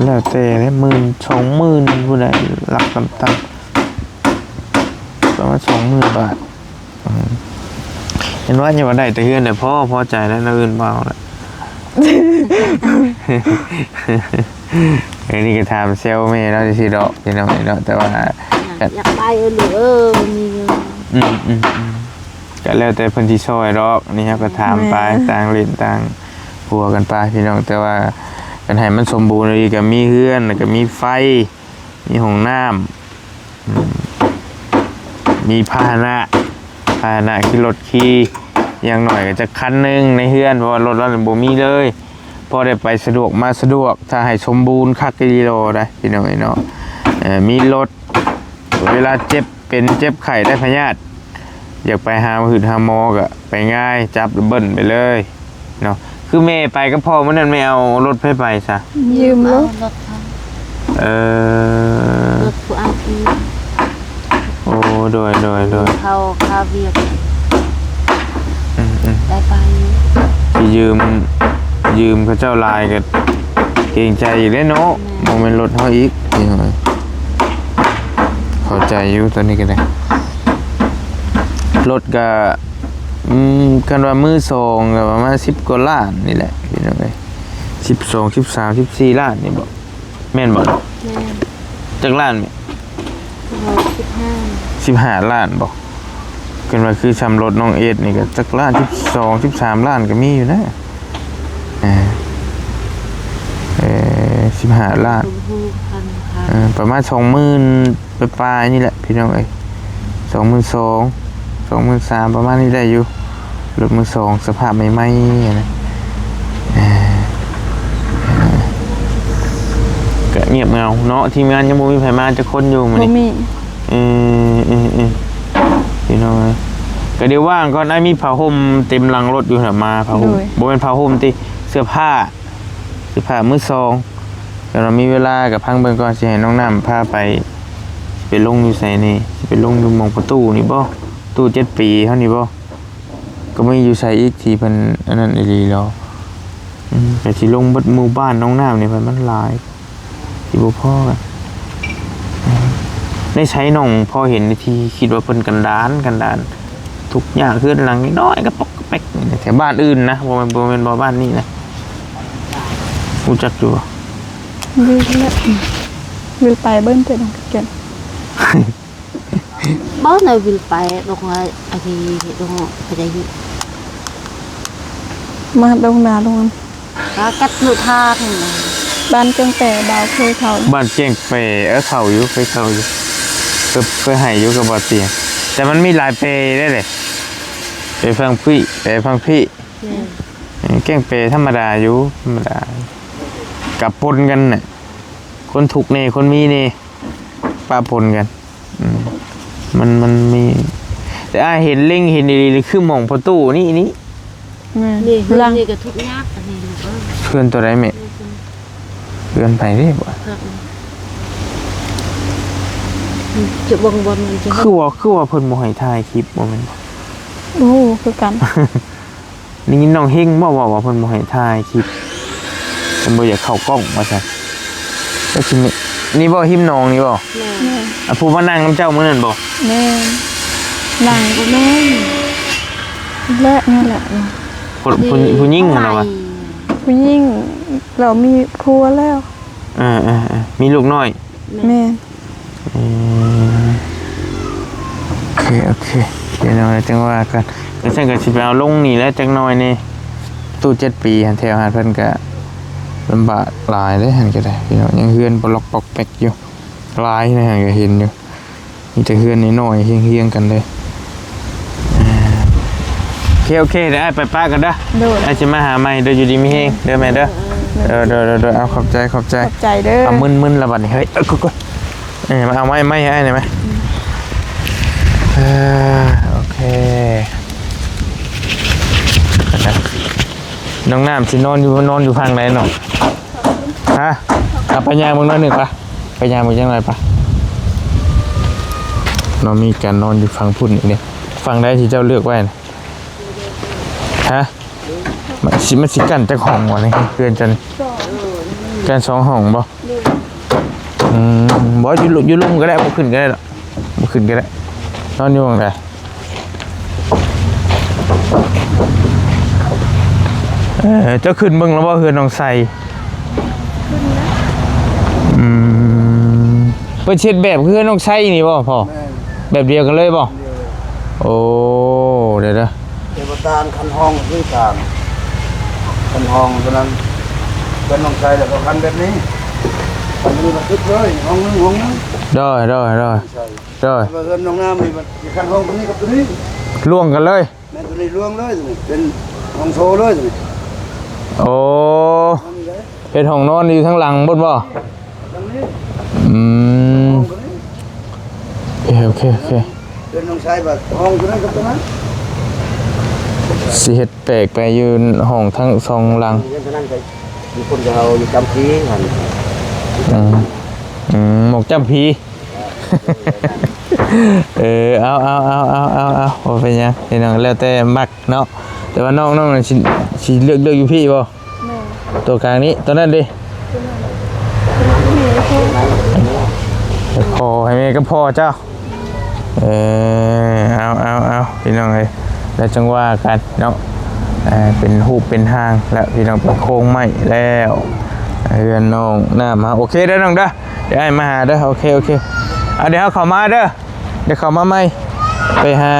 ແລ້ວແຕ່ແຫຼະ ໝື່ນ ສອງໝື່ນ ຜູ້ໃດ ຫຼັກຕ່ຳໆ ປະມານ ສອງໝື່ນ ບາດ. ອືມ ເຫັນວ່າ ຍັງວ່າໄດ້ແຕ່ເຮືອນແຫຼະ ພໍ ພໍໃຈແລ້ວ ແນວອື່ນບໍ່ເອົາລະ. ອັນນີ້ກໍຖາມແຊວແມ່ລາວຊື່ໆ ດອກ ພີ່ນ້ອງເອີຍເນາະ ແຕ່ວ່າ ຢາກ ຢາກໄປເອີ ລູກເອີຍ ບໍ່ມີເງິນ. ອືມໆໆ ກໍແລ້ວແຕ່ເພິ່ນຊິຊ່ອຍດອກ ນີ້ເຮົາກໍຖາມໄປ ແມ່ນ ຕ່າງຫຼິ້ນຕ່າງຫົວກັນໄປ ພີ່ນ້ອງ ແຕ່ວ່າຄັນໃຫ້ມັນສົມບູນອີ່ຫຼີ ກໍມີເຮືອນ ແລ້ວກໍມີໄຟ ມີຫ້ອງນ້ຳ ອືມ ມີພາຫະນະ ພາຫະນະ ຂີ່ລົດຂີ່ ຢ່າງໜ້ອຍກໍຈັກຄັນໜຶ່ງໃນເຮືອນ ເພາະວ່າລົດລາວນີ້ບໍ່ມີເລີຍ ພໍໄດ້ໄປສະດວກມາສະດວກ. ຖ້າໃຫ້ສົມບູນຄັກອີ່ຫຼີໂລດາ ພີ່ນ້ອງເອີຍເນາະ ເອີ ມີລົດ ເວລາເຈັບເປັນເຈັບໄຂ້ໄດ້ພະຍາດ ຢາກໄປຫາຮືດຫາໝໍກໍໄປງ່າຍ ຈັບແລ້ວເບິ່ນໄປເລີຍເນາະ. ຄືແມ່ໄປກັບພໍ່ມື້ນັ້ນ ແມ່ເອົາລົດໃຜໄປຊະ? ຢືມລົດ ເອົາລົດເຂົາ. ເອີ ລົດຜູ້ອ້າຍຂີ່. ໂອ້ ໂດຍໆໆ ເຂົາຄາວຽກ. ອືມໆ ໄດ້ໄປ. ຊິຢືມ ຢືມເຂົາເຈົ້າຫຼາຍກໍເກງໃຈອີກເດ້ເນາະ. ແມ່ນ. ບໍ່ແມ່ນລົດເຮົາອີກ ພີ່ນ້ອງເອີຍ. ເຂົ້າໃຈຢູ່ ຕອນນີ້ກໍໄດ້ ລົດກໍ ອືມ ຄັນວ່າມືສອງກໍປະມານສິບກວ່າລ້ານນີ້ແຫຼະ ພີ່ນ້ອງເອີຍ. ສິບສອງ ສິບສາມ ສິບສີ່ລ້ານນີ້ບໍ? ແມ່ນບໍ່? ແມ່ນ. ຈັກລ້ານແມ່? ສິບຫ້າ ສິບຫ້າລ້ານບໍ? ເພິ່ນວ່າຄືຊ່ຳລົດນ້ອງເອດນີ້ກໍຈັກລ້ານ ສິບສອງ ສິບສາມລ້ານກໍມີຢູ່ນະ. ເອີ ເອີ ສິບຫ້າລ້ານ ເອີ ປະມານສອງໝື່ນປາຍໆ ນີ້ແຫຼະ ພີ່ນ້ອງເອີຍ. ສອງໝື່ນສອງ ສອງໝື່ນສາມ ປະມານນີ້ໄດ້ຢູ່. ລົດມືສອງສະພາບໃໝ່ໆ ນະ. ເອີ ກະງຽບເຫງົາເນາະ ທີມງານຍັງບໍ່ມີໃຜມາຈັກຄົນຢູ່ມື້ນີ້. ບໍ່ມີ. ເອີ ເອີ ເອີ ພີ່ນ້ອງເອີຍ ກະດຽວວ່າງກ່ອນ. ອ້າຍມີຜ້າຫົ່ມເຕັມຫຼັງລົດຢູ່ຫັ້ນນະ ມາຜ້າຫົ່ມ. ໂດຍ. ບໍ່ແມ່ນຜ້າຫົ່ມຕິ ເສື້ອຜ້າ ເສື້ອຜ້າມືສອງ. ຄັນວ່າມີເວລາກໍພັງເບິ່ງກ່ອນ ຊິໃຫ້ນ້ອງນ້ຳພາໄປ. ຊິໄປລົງຢູ່ໃສນີ້? ຊິໄປລົງຢູ່ໝ່ອງປະຕູນີ້ບໍ? ປະຕູເຈັດປີເຮົານີ້ບໍ? ກໍບໍ່ມີຢູ່ໃສອີກທີ່ເພິ່ນອັນນັ້ນອີ່ຫຼີເນາະ. ອືມ ກໍຊິລົງເບິດໝູ່ບ້ານໜອງນ້ຳນີ້ ເພິ່ນມັນຫຼາຍ ຊິບໍ່ພໍກັນ. ອືມ ໃນໃສນ້ອງພໍເຫັນທີ່ຄິດວ່າເພິ່ນກັນດານ ກັນດານ ທຸກຍາກ ເຮືອນຫຼັງນ້ອຍໆ ກະປອກກະແປກ ແຖວບ້ານອື່ນນະ ບໍ່ແມ່ນ ບໍ່ແມ່ນບໍ່ ບ້ານນີ້ນະ ຮູ້ຈັກຢູ່ບໍ່? ວິວແຫຼະ ວິວໄປເບິ່ງເທື່ອໜຶ່ງກັນ. ບໍ່ນະ ວິວໄປ ລົງ ອາ ອາ ທີ່ລົງ ເຂົ້າໃຈຢູ່ ມາດົງນາດົງ ກະກັດໂນທາເພິ່ນນະ ບ້ານແກ້ງແປ ບ່າວເຄີຍເຂົ້າ ບ້ານແກ້ງແປ. ເອີ ເຂົ້າຢູ່ ເຄີຍເຂົ້າຢູ່ ເຄີຍ ເຄີຍໃຫ້ຢູ່ກັບບ່າວຕຽງ ແຕ່ມັນມີຫຼາຍແປເດ້ ເດ້ ແປຝັ່ງພີ້ ແປຝັ່ງພີ້. ແມ່ນ. ເອີ ແກ້ງແປທຳມະດາຢູ່ ທຳມະດາ ກະປົນກັນນະ ຄົນທຸກແດ່ ຄົນມີແດ່ ປະປົນກັນ. ອືມ ມັນ ມັນມີ ແຕ່ອ້າຍເຫັນ ເລັງເຫັນດີໆ ຄືໝ່ອງປະຕູນີ້ ນີ້. ແມ່ນ. ນີ້ ເຮືອນນີ້ກໍທຸກຍາກ ອັນນີ້ລູກເອີຍ. ເຮືອນຕົວໃດແມ່? ເຮືອນໃຜເດ້? ຈະເບິ່ງບ່ອນມັນຈະ ຄືວ່າ ຄືວ່າເພິ່ນບໍ່ໃຫ້ຖ່າຍຄລິບ ບໍ່ແມ່ນບໍ່? ບໍ່ຮູ້ຄືກັນ. ໄດ້ຍິນນ້ອງເຮັງເວົ້າ ເວົ້າວ່າເພິ່ນບໍ່ໃຫ້ຖ່າຍຄລິບ ເພິ່ນບໍ່ຢາກເຂົ້າກ້ອງວ່າຊັ້ນ. ຈັກຊິແມ່ນ ນີ້ບໍ່ ຮິມໜອງນີ້ບໍ່? ແມ່ນ. ແມ່ນ. ອ່າ ຜູ້ມານັ່ງນຳເຈົ້າມື້ນັ້ນບໍ່? ແມ່ນ. ນັ່ງ ບໍ່ແມ່ນ ແລະ ນັ້ນແຫຼະ ຜູ້ ຜູ້ ຜູ້ຍິງຫັ້ນນະວະ? ຜູ້ຍິງ ລາວມີຜົວແລ້ວ. ເອີໆໆ ມີລູກນ້ອຍ. ແມ່ນ. ອືມ ໂອເຄ ໂອເຄ ເດີເນາະ ຈັ່ງວ່າກັນ. ຄັນຊັ້ນກໍຊິໄປເອົາລົງນີ້ແຫຼະຈັກໜ້ອຍນີ້ ຕູ້ເຈັດປີຫັ້ນ ແຖວຫັ້ນເພິ່ນກໍລຳບາກຫຼາຍເດ້ ຫັ້ນກໍໄດ້ພີ່ນ້ອງ. ຍັງເຮືອນປະລັອກປອກແປັກຢູ່ ຫຼາຍໃນຫັ້ນກໍເຫັນຢູ່. ມີແຕ່ເຮືອນນ້ອຍໆຮຽງໆກັນເລີຍ. ອ່າ ໂອເຄ ໂອເຄ ດຽວອ້າຍໄປປະກ່ອນເດີ. ໂດຍ. ອ້າຍຊິມາຫາໃໝ່ເດີ ຢູ່ດີມີແຮງເດີແມ່ເດີ. ເອີ ໂດຍ ໂດຍ ໂດຍ ເອົາ ຂອບໃຈ ຂອບໃຈ ຂອບໃຈເດີ. ເອົາ ມຶນໆລະບັດນີ້ ເຮີ້ຍ ເອີ ກູ ກູ ເອີ ມາເອົາໄມ້ ໄມ້ໃຫ້ອ້າຍໜ່ອຍໄໝ. ເອີ ໂອເຄ. ນ້ອງນ້ຳຊິນອນຢູ່ ນອນຢູ່ຝັ່ງໃດນ້ອງ? ຮະ? ເອົາ ໄປຍ່າງເບິ່ງໜ້ອຍໜຶ່ງປະ ໄປຍ່າງເບິ່ງຈັກໜ່ອຍປະ. ນ້ອງມີການນອນຢູ່ຝັ່ງພຸ້ນອີກເດ້. ຝັ່ງໃດທີ່ເຈົ້າເລືອກໄວ້ນະ? ຮະ? ມັນຊິ ມັນຊິກັ້ນຈັກຫ້ອງວະນີ້ ເຮືອນເຈົ້ານີ້? ກັ້ນສອງຫ້ອງບໍ່? ອືມ ບໍ່ ຢູ່ ຢູ່ລຸ່ມກໍໄດ້ ບໍ່ຂຶ້ນກໍໄດ້ດອກ ບໍ່ຂຶ້ນກໍໄດ້. ນອນຢູ່ໝ່ອງໃດ? ເອີ ເຈົ້າຂຶ້ນເບິ່ງແລ້ວບໍ່ ເຮືອນນ້ອງໄຊ? ຂຶ້ນແລ້ວ. ອືມ ເພິ່ນເຮັດແບບເຮືອນນ້ອງໄຊນີ້ບໍ່ພໍ່? ແມ່ນ. ແບບດຽວກັນເລີຍບໍ່? ດຽວເລີຍ. ໂອ້ ດຽວໆ ແຕ່ວ່າຕ່າງຄັນຫ້ອງຄືກັນ ຄັນຫ້ອງເທົ່ານັ້ນ. ເຮືອນນ້ອງໄຊແລ້ວກໍຄັນແບບນີ້ ຄັນນີ້ມັນຄືເລີຍ ຫ້ອງໜຶ່ງ ຫ້ອງໜຶ່ງ. ໂດຍ ໂດຍ ໂດຍ. ໃຊ່. ໂດຍ. ແຕ່ວ່າເຮືອນນ້ອງນ້ຳນີ້ມັນຊິຄັນຫ້ອງຕົວນີ້ກັບຕົວນີ້ ລວມກັນເລີຍ. ແມ່ນ ຕົວນີ້ລວມເລີຍ ຕົວນີ້ເປັນຫ້ອງໂຖເລີຍ ຕົວນີ້. ໂອ້ ຫ້ອງນີ້ເດ້ ເຮັດຫ້ອງນອນຢູ່ທາງຫຼັງພຸ້ນບໍ່? ຫຼັງນີ້. ອືມ ຫ້ອງຕົວນີ້. ໂອເຄ ໂອເຄ ໂອເຄ. ເປັນຫ້ອງຊາຍບັດ ຫ້ອງຕົວນັ້ນກັບຕົວນັ້ນ ຊິເຮັດແປກໄປຢູ່ຫ້ອງທັງສອງຫຼັງ. ເຮືອນຕົວນັ້ນກໍມີຄົນເຂົາຢູ່ຈຳຜີຫັ້ນ. ອືມ ອືມ ໝົກຈຳຜີ. ເອີ ເອົາ ເອົາ ບໍ່ເປັນຫຍັງພີ່ນ້ອງ ແລ້ວແຕ່ມັກເນາະ. ແຕ່ວ່ານ້ອງ ນ້ອງນັ້ນຊິ ຊິເລືອກ ເລືອກຢູ່ພີ້ບໍ່? ແມ່ນ. ຕົວກາງນີ້ ຕົວນັ້ນເດ? ຕົວນັ້ນ ໃຫ້ພໍ່ ໃຫ້ພໍ່ ໃຫ້ແມ່ກັບພໍ່ເຈົ້າ. ເອີ ເອົາ ເອົາ ເອົາ ພີ່ນ້ອງເອີຍ ແລ້ວຈັ່ງວ່າກັນເນາະ. ເປັນຮູບເປັນຮ່າງແລ້ວພີ່ນ້ອງ ເປັນໂຄງໄມ້ແລ້ວ ເຮືອນນ້ອງນ້ຳເຮົາ. ໂອເຄເດີນ້ອງເດີ ດຽວອ້າຍມາຫາເດີ. ໂອເຄ ໂອເຄ. ເອົາ ດຽວເຮົາເຂົ້າມາເດີ ດຽວເຂົ້າມາໃໝ່. ໄປຫາ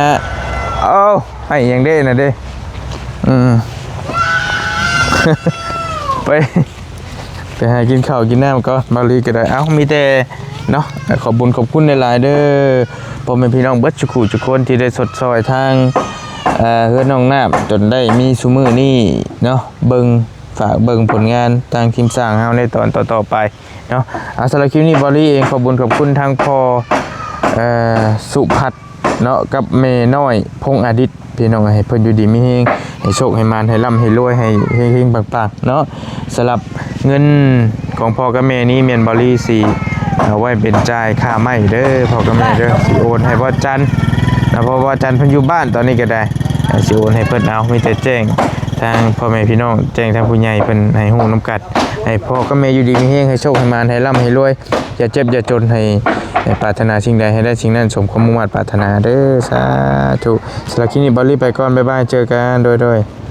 ເອົາ ໄອ້ຫຍັງເດ້ນະເດ້. ອືມ ໄປ ໄປຫາກິນເຂົ້າກິນນ້ຳກ່ອນ ບາວລີກໍໄດ້. ເອົ້າ ມີແຕ່ເນາະ ຂອບບຸນຂອບຄຸນຫຼາຍໆເດີ ພໍ່ແມ່ພີ່ນ້ອງເບິດສູ່ຜູ້ສູ່ຄົນທີ່ໄດ້ຊົດຊ່ອຍທາງ ເອີ ເຮືອນນ້ອງນ້ຳ ຈົນໄດ້ມີຊຸມື້ນີ້ເນາະ. ເບິ່ງ ຝາກເບິ່ງຜົນງານທາງທີມຊ່າງເຮົາໃນຕອນຕໍ່ໆໄປເນາະ. ເອົາ ສຳລັບຄລິບນີ້ ບາວລີເອງຂອບບຸນຂອບຄຸນທາງພໍ່ ເອີ ສຸພັດ ເນາະ ກັບແມ່ນ້ອຍ ພົງອາດິດ ພີ່ນ້ອງ ໃຫ້ເພິ່ນຢູ່ດີມີແຮງ ໃຫ້ໂຊກໃຫ້ໝານ ໃຫ້ລ່ຳໃຫ້ລວຍ ໃຫ້ເຮັງໆປັງໆເນາະ. ສຳລັບເງິນຂອງພໍ່ກັບແມ່ນີ້ ແມ່ນບາວລີຊິເອົາໄວ້ເປັນຈ່າຍຄ່າໄມ້ເດີ ພໍ່ກັບແມ່ເດີ. ຊິໂອນໃຫ້ບ່າວຈັນນະ ເພາະບ່າວຈັນເພິ່ນຢູ່ບ້ານຕອນນີ້ກໍໄດ້ ຊິໂອນໃຫ້ເພິ່ນ. ເອົາ ມີແຕ່ແຈ້ງທາງພໍ່ແມ່ພີ່ນ້ອງ ແຈ້ງທາງຜູ້ໃຫຍ່ເພິ່ນໃຫ້ຮູ້ນຳກັນ ໃຫ້ພໍ່ກັບແມ່ຢູ່ດີມີແຮງ ໃຫ້ໂຊກໃຫ້ໝານ ໃຫ້ລ່ຳໃຫ້ລວຍ ຢ່າເຈັບຢ່າຈົນ ໃຫ້ ໃຫ້ປາດຖະໜາສິ່ງໃດໃຫ້ໄດ້ສິ່ງນັ້ນ ສົມຄວາມມຸ່ງມາດປາດຖະໜາເດີ ສາທຸ. ສຳລັບຄລິບນີ້ ບາວລີໄປກ່ອນ ບາຍບາຍ ເຈີກັນ ໂດຍໆ.